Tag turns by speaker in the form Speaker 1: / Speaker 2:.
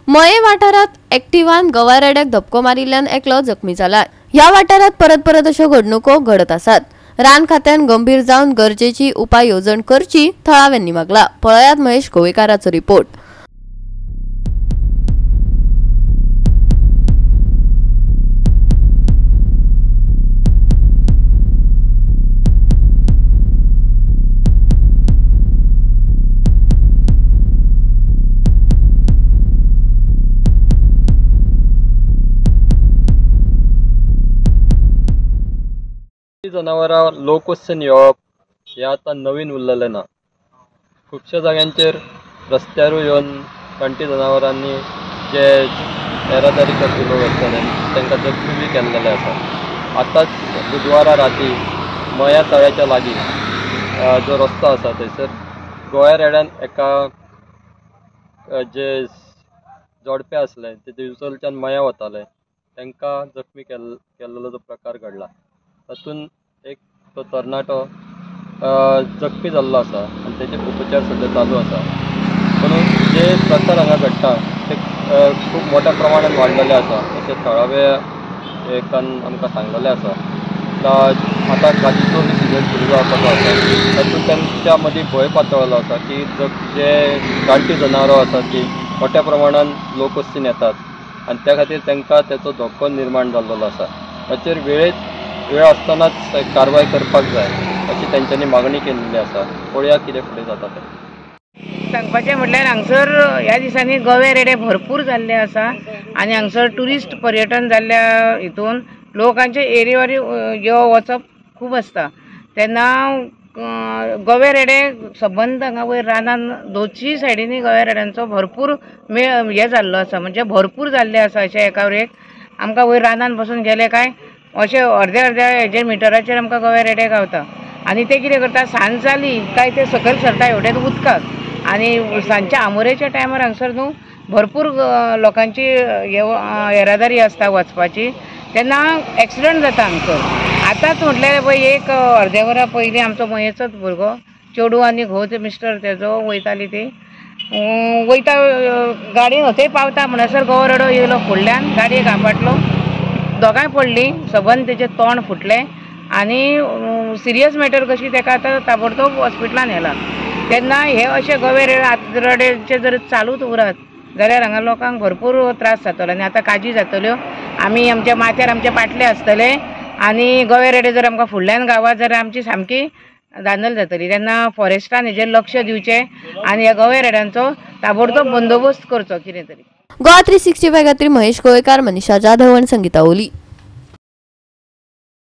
Speaker 1: मये वाठारात एक्टिवान गवा रेड्याक धपको मारिल्ल्यान एकलो जखमी जाला। ह्या वाठारात परत परत अश्यो घडणुको घडत आसात। रान खात्यान गंभीर जावन गरजेची उपाय येवजण करची थळाव्यांनी मागला। पळयात महेश गोवेकाराचो रिपोर्ट।
Speaker 2: जनावरां लोकवस्तीन येवप हें आतां नवीन उरलेलें ना। खुबश्या जाग्यांचेर रस्त्यारूय येवन रानटी जनावरांनी जे येरादारी करपी लोक आसतले तांकां जखमी बी केल्लेले आसा। आतांच बुधवारा राती मया तळ्याच्या लागीं जो रस्तो आसा थंयसर गोंया रेड्यान एका जे जोडपे आसले ते दिवचलच्यान मया वताले तांकां जखमी केल्लो जो प्रकार घडला तातूंत एक तो तरणाटो जखमी जाल्लो आसा आनी तेचेर उपचार सद्या चालू आसा। म्हणून जे प्रकार हांगा घडटा ते खूब मोठ्या प्रमाणान वाडलेले आसा अशें थळावे एकान आमकां सांगलेलें आसा। आतां काजीचो बी सिजन सुरू जावपाचो आसा तातूंत तांच्या मदीं भंय पातळ्ळो आसा की जे रानटी जनावरां आसा ती मोठ्या प्रमाणान लोकवस्तीन येतात आनी त्या खातीर तांकां तेचो धोको निर्माण जाल्लो आसा। ताचेर वेळ आसतनाच कारवाय करपाक जाय अशी तेंच्यांनी मागणी केल्ली आसा। पळोवया कितें फुडें जाता तें।
Speaker 3: सांगपाचें म्हटल्यार हांगसर ह्या दिसांनी गवे रेडे भरपूर जाल्ले आसा आनी हांगसर ट्युरिस्ट पर्यटन जाल्ल्या हितून लोकांचे एरिवारी यो वचप खूब आसता। तेन्ना गवे रेडे सबंद हांगा वयर रानान दोनशीं सायडींनी गवे रेड्यांचो भरपूर मेळ हे जाल्लो आसा, म्हणजे भरपूर जाल्ले आसा। अशें एकावर एक आमकां वयर रानान बसून गेले काय अशें अर्द्या अर्द्या हेजेर मिटराचेर आमकां गवे रेडे गावता आनी ते कितें करता, सांज जाली काय ते सकयल सरता हेवटेन उदकाक आनी सांजच्या आमोरेच्या टायमार हांगसर न्हू भरपूर लोकांची येरादारी आसता वचपाची, तेन्ना एक्सिडंट जाता हांगसर। आतांच म्हटल्यार पळय एक अर्द्या वरा पयलीं आमचो मयेचोच भुरगो चेडूं आनी घोव ते मिस्टर तेजो वयताली ती वयता गाडयेन हथंय पावता म्हणसर गवो रेडो येयलो फुडल्यान गाडयेक आपटलो, दोगांय पडलीं, सबंद तेजें तोंड फुटलें आनी सिरियस मॅटर कशी तेका आतां ताबडतोब हॉस्पिटलान व्हेला। तेन्ना हे अशे गवे रेड्याचे जर चालूच उरत जाल्यार हांगा लोकांक भरपूर त्रास जातलो आनी आतां काजी जातल्यो। आमी आमच्या माथ्यार आमचे पाटले आसतले आनी गवे रेडे जर आमकां फुडल्यान गावात जाल्यार आमची सामकी धांदल जातली। तेन्ना फॉरेस्टान हेजेर लक्ष दिवचें आनी ह्या गवे रेड्यांचो ताबडतोब बंदोबस्त करचो कितें तरी।
Speaker 1: गोवा 365 खातीर महेश गोवेकार, मनीषा जाधव आनी संगीता ओली।